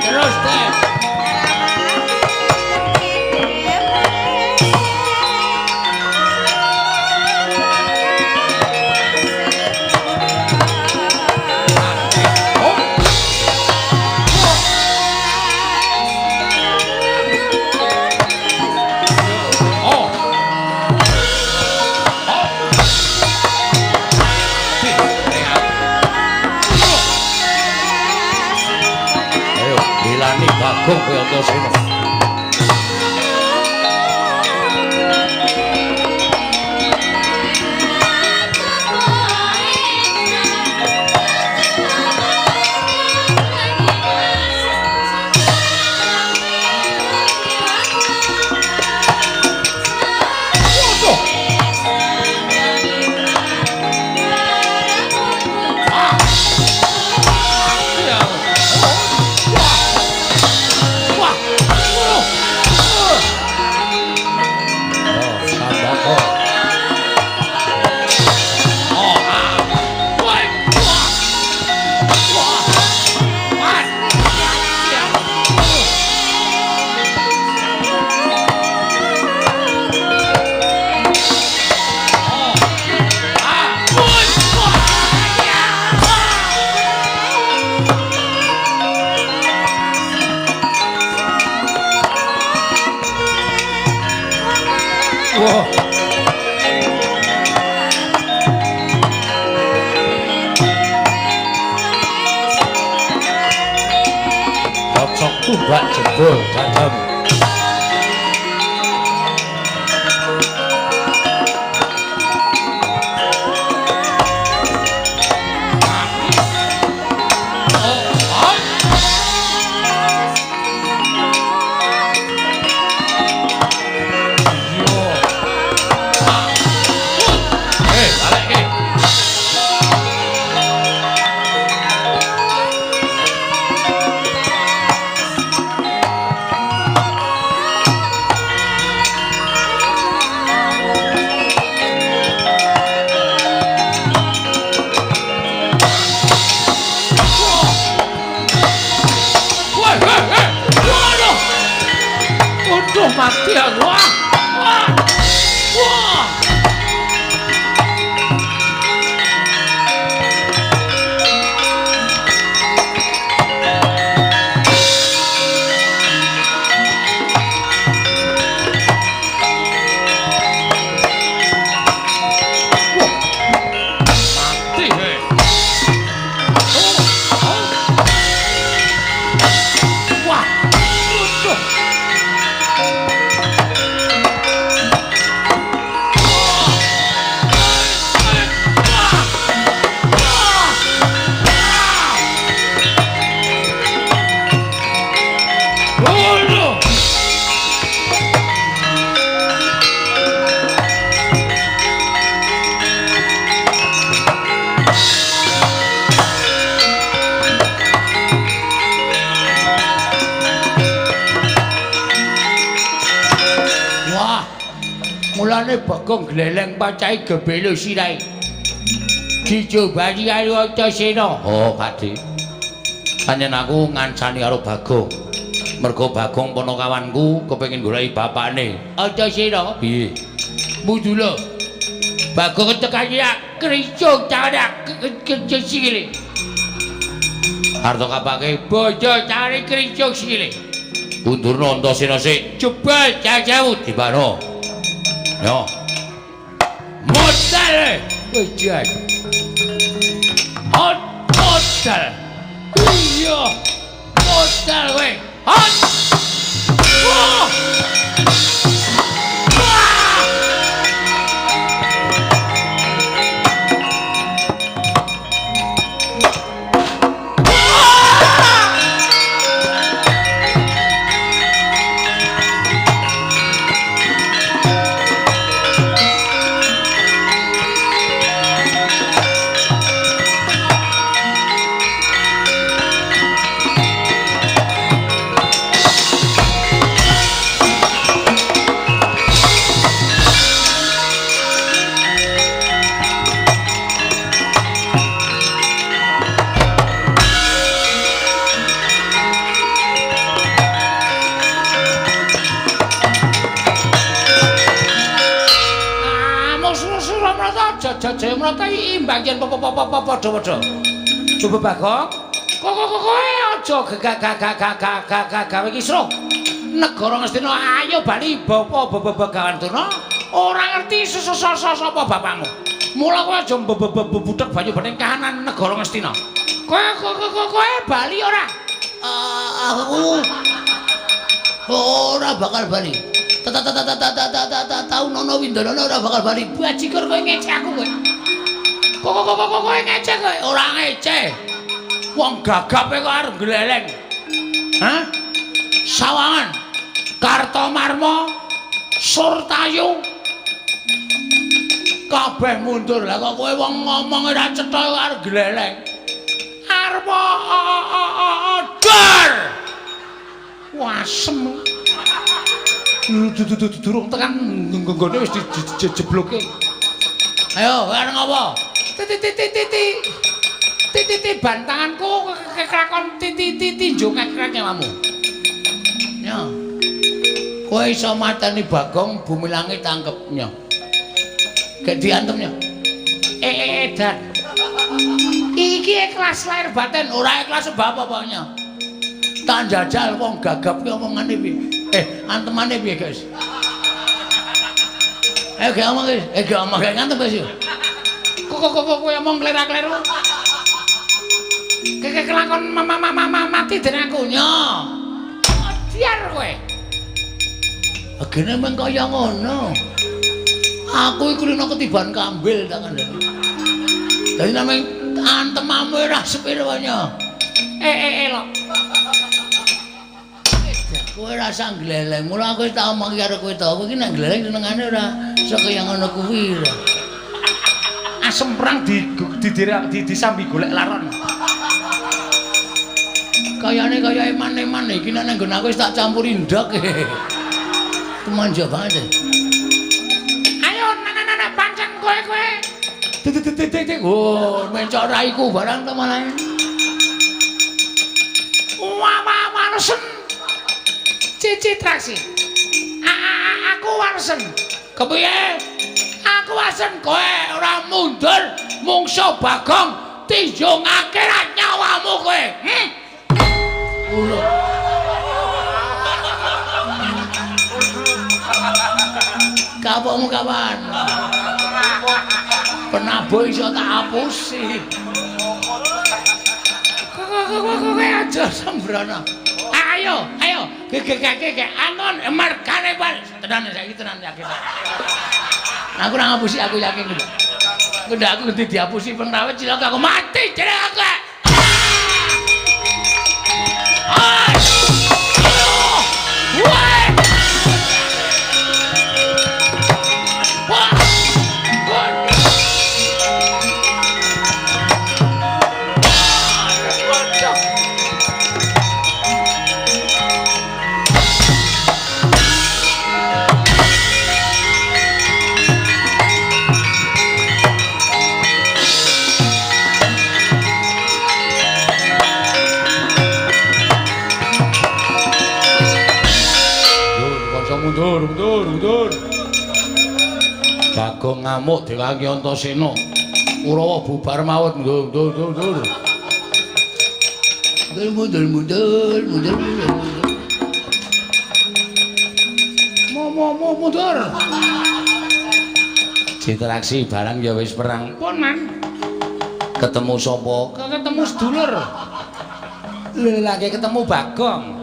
Terus deh. Bagong kowe Antasena. Wah. Cocok tumbak jebol dadamu. Wah. Mulane Bagong gleleng pacahe gebelo sirahe. Dijobani karo Antasena. Oh, Pakde. Pancen aku ngancani karo Bagong. Mergo Bagong ponokawanku kepengin goleki bapakne. Antasena? Piye? Mudula. Bagong tekani kricung tarak kricung sikile. Arta kapake bojo tarik kricung sikile. Undurna Antasena sik. Jebul jauh-jauh dibano. Yo. Modal. Wejan. Hot modal. Iya. Modal kowe. Hot. Wah. Jaya Mrata imbang yen padha-padha. Coba Bagong, kok kowe aja gawe kisruh. Negara Ngastina ayo bali bapa Begawan Durna ora ngerti sapa bapakmu. Mula kowe aja buthek banyu bening kahanan negara Ngastina. Kowe bali ora? Aku ora bakal bali. Tau nono Windono ora bakal bali. Bajigur kowe ngecek aku kowe. Kok kowe ngecek kowe? Ora ngecek. Wong gagape kok arep gleleng. Hah? Sawangan, Kartomarma, Surtayu. Kabeh mundur. Lah kok kowe wong ngomong ora cetha kok arep gleleng. Arep dor. Wasem. Durung tekan nggone wis dijebloke. Ayo, arep ngopo? Titi titi bantanganku kelakon titi titi njungek nyawamu. Ya. Kowe iso mateni Bagong bumi langit tangkep nya. Gek diantem nya. Edan. Iki ikhlas lahir batin, ora ikhlas sebab apa nya. Tak jajal wong gagap ki omongane piye? Antemane piye, guys? Ayo gak omong, guys. Gak omong, gak ngantem, guys. Kok kowe omong klera-kleru. Keke kelakon mati dene aku nya. Diar kowe. Agene meng kaya ngono. Aku iku lino ketiban kambil tak kandhani. Dadi nameng antemamu ora sepiro nya. Lho. Kowe ora usah gleleng. Mula aku wis tak omongi karo kowe to. Kowe iki nek gleleng senengane ora iso kaya ngono kuwi. Asem perang disambi golek laron. Kayane kaya eman-eman iki nek nggon aku wis tak campuri ndok. Tumanja banget. Ayo nak pancen kowe. Titik. Oh, mencok raiku barang to malah. Wah, waresen. Cici traksi. Aku waresen. Kepiye? Aku waresen kowe ora mundur mungsuh Bagong tinjung akhirat nyawamu kowe. Kapokmu kapan? Penabuh iso tak hapusi. Kowe aja sembrono. Ayo, ayo, gegegege anon margane bal. Tenan saiki tenan yakin. Aku ora ngapusi, aku yakin lho. Ngendak aku ngendi dihapusi pengrawit cilaka aku mati jeneng aku. Mundur, mundur, mundur. Bagong ngamuk diwangi Antasena. Kurawa bubar mawon. Mundur, mundur, mundur. Mundur, mundur, mundur, mundur, mundur. Mo, mo, mundur. Citaraksi barang ya wis perang. Pun man. Ketemu sapa? Ketemu sedulur. Lha lagi ketemu Bagong.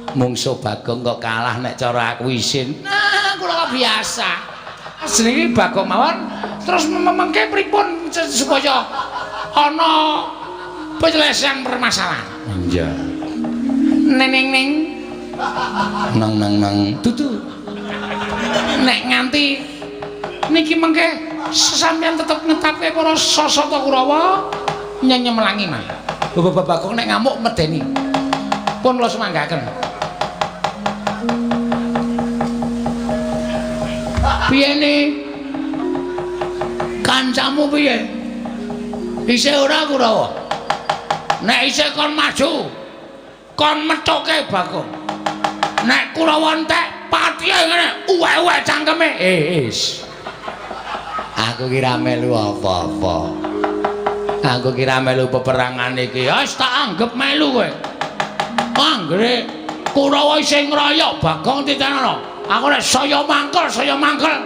Mungsuh Bagong kok kalah nek cara aku isin. Nah, kula biasa. Jenenge Bagong mawon terus memengke pripun supaya ana penyelesaian permasalahan. Iya. Neneng neng. Nang nang nang. Dudu. Nek nganti niki mengke sampeyan tetep ngetapke para sasata Kurawa nyenyemelangi mah. Bapak Bagong nek ngamuk medeni. Pun kula sumanggaken. Piye ne? Kancamu piye? Isih ora Kurawa? Nek isih kon maju, kon methuke Bagong. Nek Kurawa entek patihe ngene, uwek-uwek cangkeme. Is. Aku kira melu apa-apa. Aku kira melu peperangan iki. Wis tak anggep melu kowe. Anggere Kurawa isih ngroyok Bagong titenono. Aku nek saya mangkel, saya mangkel.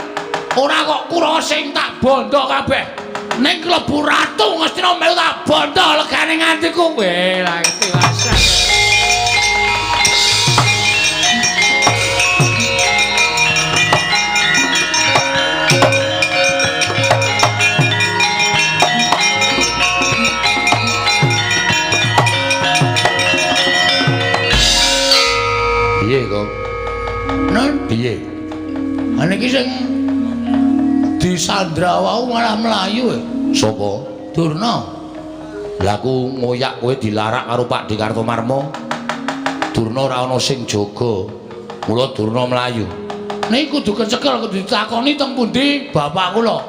Ora kok Kurawa sing tak bondo kabeh. Ning klebu ratu Ngastina melu tak bondo legane ngantiku. Kowe lah tiwasan. Piye kok? Nun piye? Niki sing disandra wau malah mlayu. Sapa? Durna. Lah aku ngoyak kowe dilarak karo Pak Di Kartomarmo. Durna ora ana sing jaga. Mula Durna mlayu. Niki kudu kecekel, kudu ditakoni teng pundi bapak kula.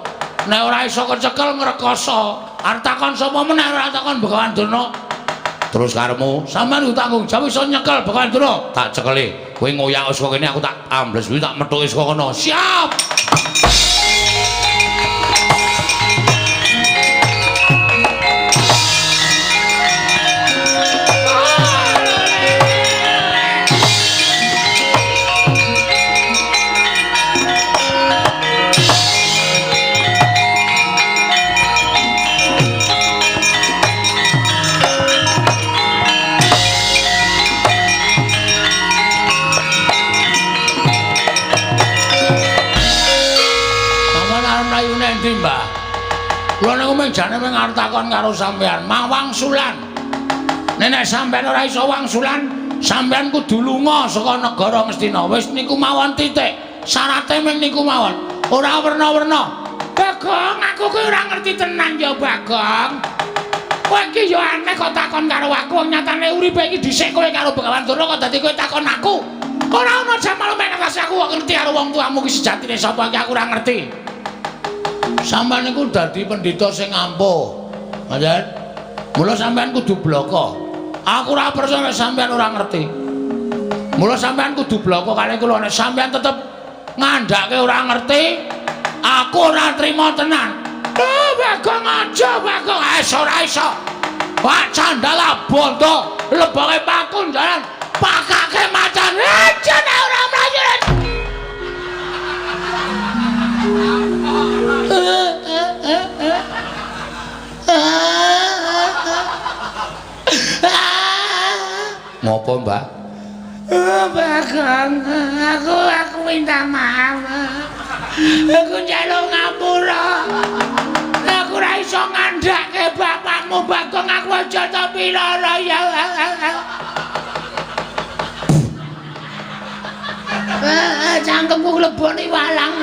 Nek ora iso kecekel ngrekoso. Arep takon sapa meneh ora takon Begawan Durna. Terus karepmu, sampean kudu tanggung jawab iso nyekel Begawan Durna. Tak cekeli. Kowe ngoyak saka kene aku tak ambles kuwi tak methuki saka kono. Siap. Mbah. Kula niku mung jane mung arep takon karo sampean, mang wangsulan. Nek sampean ora iso wangsulan, sampean kudu lunga saka negara Ngastina. Wis niku mawon titik. Syarate mung niku mawon. Ora werna-werna. Bagong, aku kuwi ora ngerti tenan ya, Bagong. Kowe iki ya aneh kok takon karo aku, wong nyatane uripe iki dhisik kowe karo Begawan Durna kok dadi kowe takon aku. Ora ana jamal mek ngatasi aku kok ngerti karo wong tuamu ki sejatine sapa iki aku ora ngerti. Sampeyan niku dadi pendhita sing ampuh. Ngoten. Mula sampeyan kudu bloko. Aku ora percaya nek sampeyan ora ngerti. Mula sampeyan kudu bloko kalih kula nek sampeyan tetep ngandhake ora ngerti, aku ora trima tenan. Bagong aja, Bagong. Wis ora iso. Wah, candala bondo, leboke paku jalan, pakake macan. Aja nek ora mlayu. Ngopo, Mbak? Bagong, aku minta maaf. Aku njaluk ngapura. Aku ora iso ngandhake bapakmu, Bagong. Aku aja tapi lara ya. Cangkemku klebone walang.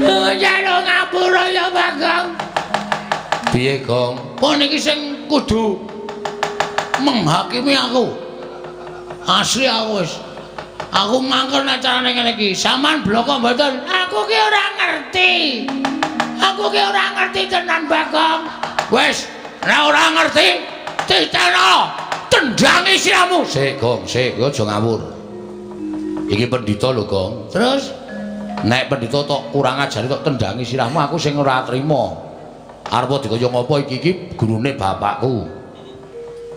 Njaluk ngapura ya, Bagong. Piye, Gong? Pon iki sing kudu menghakimi aku. Asli aku wis. Aku mangkel nek carane ngene iki. Sampeyan bloko mboten? Aku ki ora ngerti. Aku ki ora ngerti tenan, Bagong. Wis, nek ora ngerti, titeno, tendangi siramu. Sik, Gong, sik, aja ngawur. Iki pendhita lho, Gong. Terus nek pendhita tok kurang ajare tok tendangi sirahmu aku sing ora trima. Arep dikaya ngapa iki iki gurune bapakku.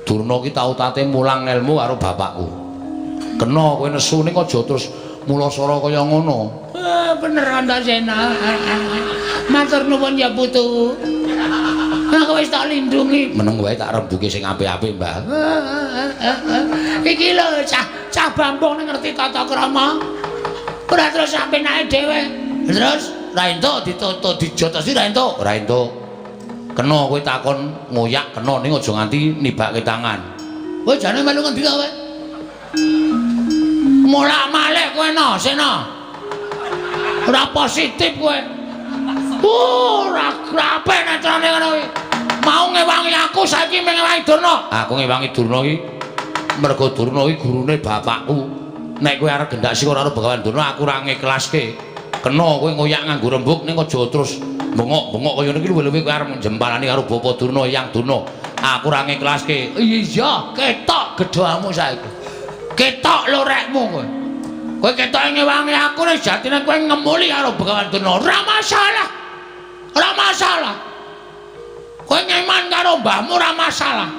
Durna ki tau tate mulang ilmu karo bapakku. Kena kowe nesu ning aja terus mulasara kaya ngono. Bener Antasena. Matur nuwun ya putu. Aku wis tak lindungi. Meneng wae tak rembuke sing apik-apik, Mbah. Iki lho cah Bambung ngerti tata krama. Ora terus sampe nae dhewe. Terus ra entuk dituntut dijotosi ra entuk. Ora entuk. Kena kowe takon ngoyak kena ning aja nganti nibake tangan. Kowe jane melu ngendi to kowe? Molak-malik kowe no, Sena. Ora positif kowe. Ora apik netrane ngono kuwi. Mau ngewangi aku saiki ngewangi Durna. Aku ngewangi Durna iki mergo Durna iki gurune bapakku. Nek kowe arep gendak sik ora karo Begawan Durna aku ora ngiklaske. Kena kowe ngoyak nganggo rembug ning aja terus bengok-bengok kaya ngene iki luwih-luwih kowe arep jempalani karo Bapak Durna Hyang Durna. Aku ora ngiklaske. Iya, ketok gedhamu saiki. Ketok lorekmu kowe. Kowe ketoke ngewangi aku nek jatine kowe ngemuli karo Begawan Durna. Ora masalah. Ora masalah. Kowe ngeman karo mbahmu ora masalah.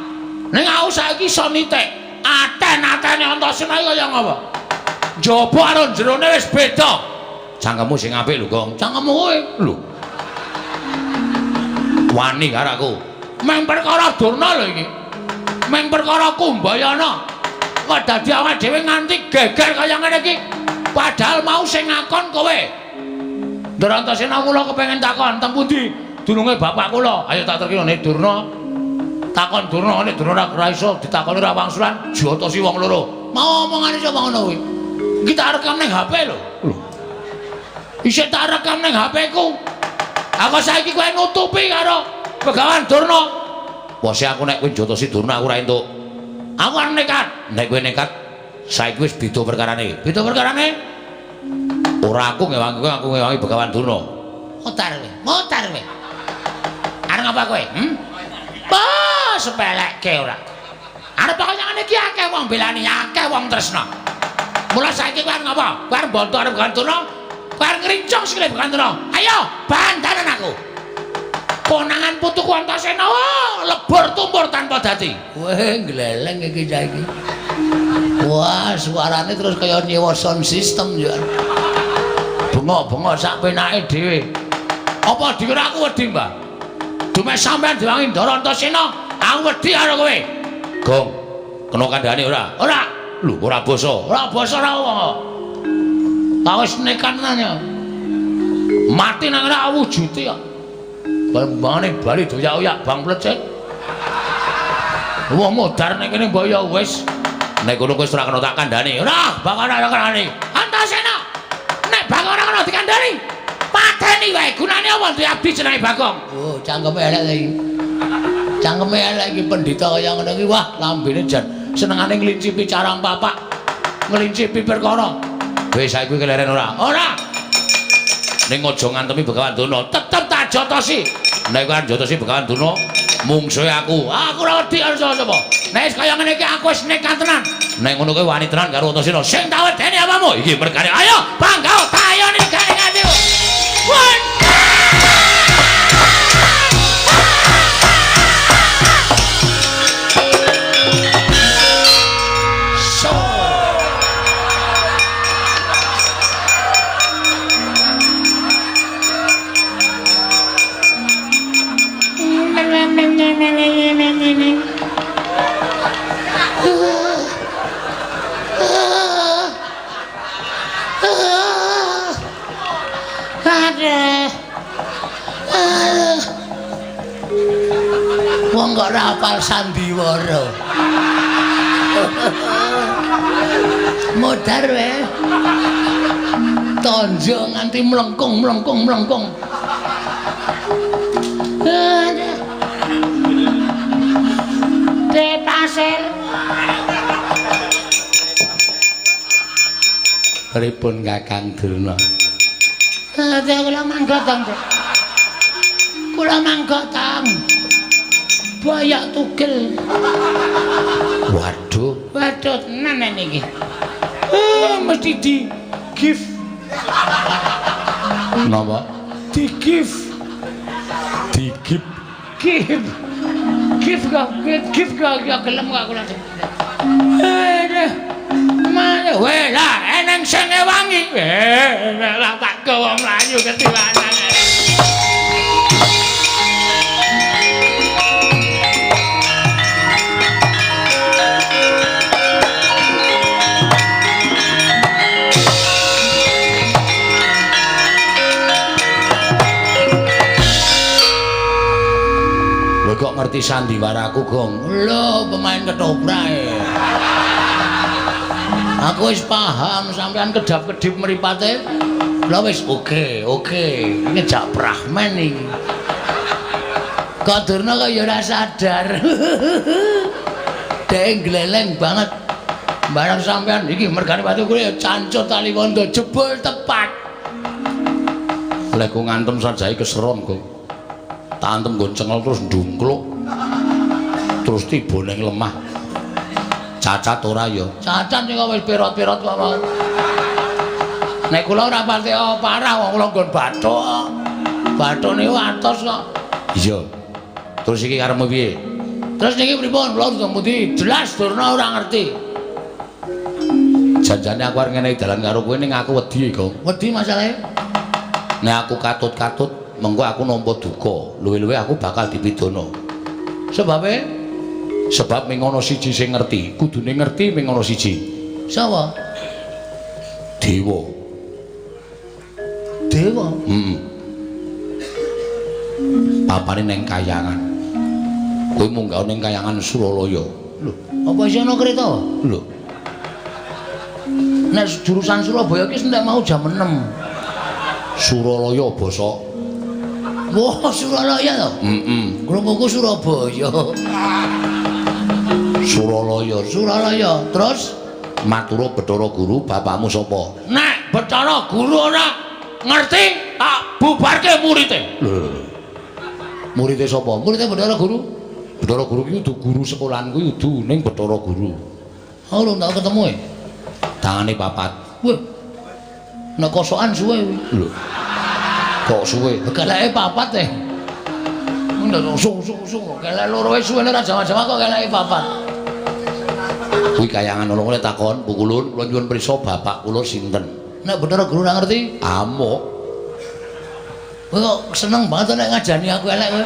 Ning aku saiki iso nitik. Aten-atene Antasena iki kaya ngapa? Njaba karo jerone wis beda. Cangkemmu sing apik lho, Gong. Cangkemmu kowe lho. Wani karo aku. Meng perkara Durna lho iki. Meng perkara Kumbayana. Kok dadi awake dhewe nganti geger kaya ngene iki. Padahal mau sing ngakon kowe. Ndara Antasena kula kepengin takon teng pundi dununge bapak kula. Ayo tak terkira nek Durna. Takon Durna nek Durna ora iso ditakoni ora wangsulan jotosi wong loro. Mau omongane sapa ngono kuwi? Iki tak rekam ning HP lho. Lho. Isih tak rekam ning HP ku. Aku saiki kowe nutupi karo Begawan Durna. Bose aku nek kowe jotosi Durna aku ora entuk. Aku arep nekat. Nek kowe nekat saiki wis beda perkarane. Beda perkarane? Ora aku ngewangi kowe, aku ngewangi Begawan Durna. Mutar kowe, mutar kowe. Arep ngapa kowe? Bah, sepelekke ora. Arep kaya ngene iki akeh wong belani, akeh wong tresna. Mula saiki kowe arep ngapa? Kowe arep mbonto arep Begawan Durna? Kowe arep ngrincung sikile Begawan Durna. Ayo, bantanen aku. Konangan putuku Antasena, wah, lebur tumpur tanpa dadi. Weh, gleleng iki saiki. Wah, suarane terus kaya nyewa sound system ya. Bengok-bengok sak penake dhewe. Apa dikira aku wedi, Mbah? Dumeh sampean diwangi Ndara Antasena, aku wedi karo kowe. Gong, kena kandhane ora? Ora. Lho, ora basa. Ora basa ora wong kok. Tak wis nekat tenan ya. Mati nang ora wujude kok. Bambangane bali doyak-oyak bang plecet. Wong modar ning kene mbok ya wis. Nek ngono kowe ora kena tak kandhani. Ora, bakal ora kandhani. Antasena. Nek bakal ora kena dikandhani, pateni wae. Gunane apa duwe abdi jenenge Bagong? Oh, cangkeme elek iki. Cangkeme elek iki pendhita kaya ngono iki. Wah, lambene jan senengane nglincipi carang papak. Nglincipi perkara. Wis saiki keleren ora? Ora. Ning aja ngantemi Begawan Durna, tetep tak jotosi. Nek kowe jotosi Begawan Durna, mungsuhe aku. Aku ora wedi karo sapa-sapa. Nek wis kaya ngene iki aku wis nekat tenan. Nek ngono kowe wani tenan karo Antasena. Sing tak wedeni apamu? Iki perkara. Ayo, bangga tayoni gane nganti. So. Wong kok ora hafal sandiwara. Modar wae. Tonjo nganti mlengkung mlengkung mlengkung. De pasir. Pripun Kakang Durna? Kula mangga tang. Kula mangga tang. Boyok tugel. Waduh. Waduh tenan iki. Mesti di gift. Napa? Di gift. Di gift. Gift. Gift kok, gift kok ya gelem kok kula. Mana weh lah eneng sing ngewangi. Lah tak gawa mlayu ketiwanan. Kowe kok ngerti sandiwaraku, Gong? Lho, pemain ketoprak. Aku wis paham sampean kedap-kedip mripate. Lah wis oke, oke. Ngejak Brahman iki. Kok Durna kok ya ora sadar. Dhek gleleng banget. Barang sampean iki mergane watu kuwi cancut tali wondo jebul tepat. Lek ku ngantem sajae keseron, Gong. Tak antem nggon cengel terus ndungkluk. Terus tiba ning lemah. Cacat ora ya? Cacat ning wis pirot-pirot kok. Nek kula ora pati parah wong kula nggon bathuk. Bathuk niku atos kok. Iya. Terus iki karepmu piye? Terus niki pripun? Kula ndang pundi? Jelas Durna ora ngerti. Janjane aku arep ngenehi dalan karo kowe ning aku wedi, Gong. Wedi masalahe? Nek aku katut-katut mengko aku nampa duka, luwe-luwe aku bakal dipidana. Sebabe? Sebab ming ana siji sing ngerti, kudune ngerti ming ana siji. Sapa? Dewa. Dewa? Heeh. Papane ning kayangan. Kowe munggah ning kayangan Suralaya. Lho, apa isih ana kereta? Lho. Nek jurusan Surabaya iki entek mau jam 6. Suralaya basa. Wah, Suralaya to? Heeh. Krunguku Surabaya. Suralaya, Suralaya. Terus matura Bathara Guru, bapakmu sapa? Nek Bathara Guru ora ngerti, tak bubarke murite. Lho. Murite sapa? Murite Bathara Guru. Bathara Guru ki kudu guru sekolahan kuwi kudu ning Bathara Guru. Oh, lho tak ketemu e. Tangane papat. Wah. Nek kosokan suwe kuwi. Lho. Kok suwe? Keleke papat e. Ndak usung-usung kelek loro wis suwene ora jawa-jawa kok keleke papat. Kuwi kayangan ana kene takon, Bu Kulun, kula nyuwun prisa bapak kula sinten? Nek Bathara Guru ora ngerti, amuk. Kowe kok seneng banget nek ngajani aku elek kowe.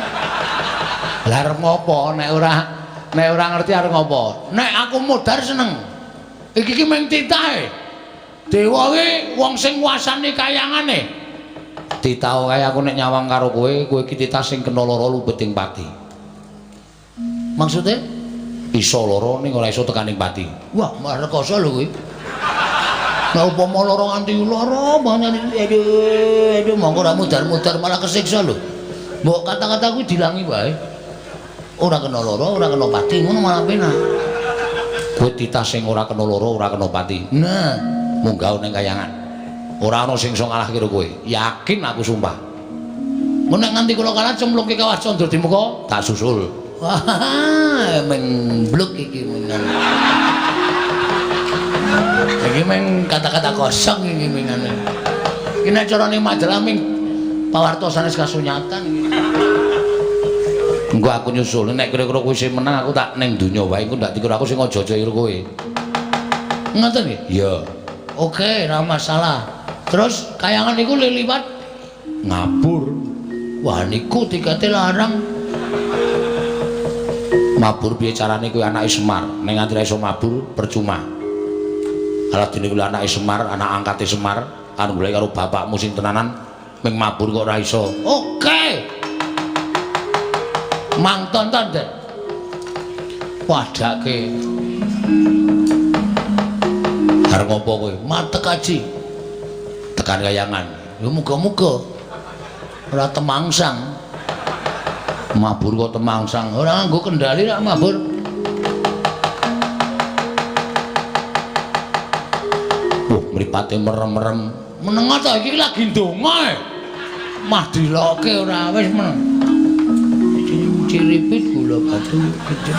Lah arep ngopo nek ora ngerti arep ngopo? Nek aku modar seneng. Iki ki mung titahe. Dewa ki wong sing nguasani kayangane. Titah kae aku nek nyawang karo kowe, kowe iki titah sing kena lara lubeting pati. Maksude? Iso lara ning ora iso tekaning pati. Wah, malah rekoso lho kowe. Nek upama lara nganti lara banget aduh, aduh mongko ora mudar-mudar malah kesiksa lho. Mbok kata-kata kuwi dilangi wae. Ora kena lara, ora kena pati, ngono malah penak. Kowe titah sing ora kena lara, ora kena pati. Nah, munggah ning kayangan. Ora ana sing iso ngalahke kowe. Yakin aku sumpah. Mun nek nganti kula kalah cemplungke kawah Candra Dimuka, tak susul. Wah, menbluk iki mengan. Iki meng kata-kata kosong iki mengane. Iki nek carane majalah ming pawarta sanes kasunyatan iki. Engko aku nyusul nek kira-kira kowe sing menang aku tak ning donya wae engko ndak dikira aku sing aja-aja karo kowe. Ngoten nggih? Iya. Oke, ora masalah. Terus kayangan niku liwat ngabur. Wah, niku tikete larang. Mabur piye carane kowe anake Semar? Nek nganti ra iso mabur percuma. Ala dene kuwi anake Semar, anak angkate Semar, anu golek karo bapakmu sing tenanan ming mabur kok ora iso. Oke. Mang tonton, Den. Padake. Arep ngopo kowe? Matek aji. Tekan kayangan. Ya muga-muga ora temangsang. Mabur kok temangsang. Ora nganggo kendali rak mabur. Wah, mripate merem-merem. Menengo to iki lagi ndonga e. Mah diloke ora wis meneng. Ciripit gula batu gede.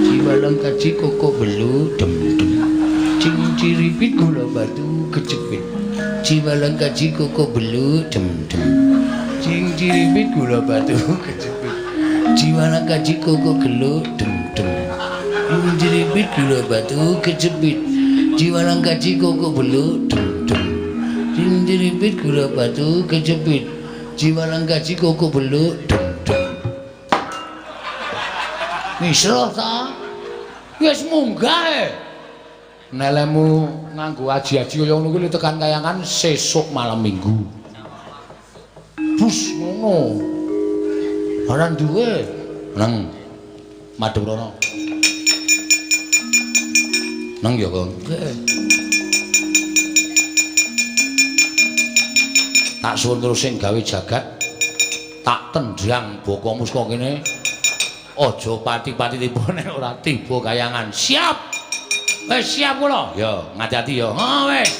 Jiwalang kaji koko belu dem dem. Cing ciripit gula batu kecepit. Ciwalang kaji koko beluk dem dem. Cing ciripit gula batu kecepit. Ciwalang kaji koko geluk dem dem. Cing ciripit gula batu kecepit. Ciwalang kaji koko beluk dem dem. Cing ciripit gula batu kecepit. Ciwalang kaji koko beluk dem dem. Misro ta? Wis munggah e. Nelemu nganggo aji-aji kaya ngono kuwi tekan kayangan sesuk malam Minggu. Bus ngono. Ora duwe. Nang madhep rono. Nang ya, Kang. Tak suwun terus sing gawe jagat. Tak tendang bokongmu saka kene. Aja pati-pati tiba nek ora tiba kayangan. Siap. Wis siap kula. Ya, ngati-ati ya. Ha wis.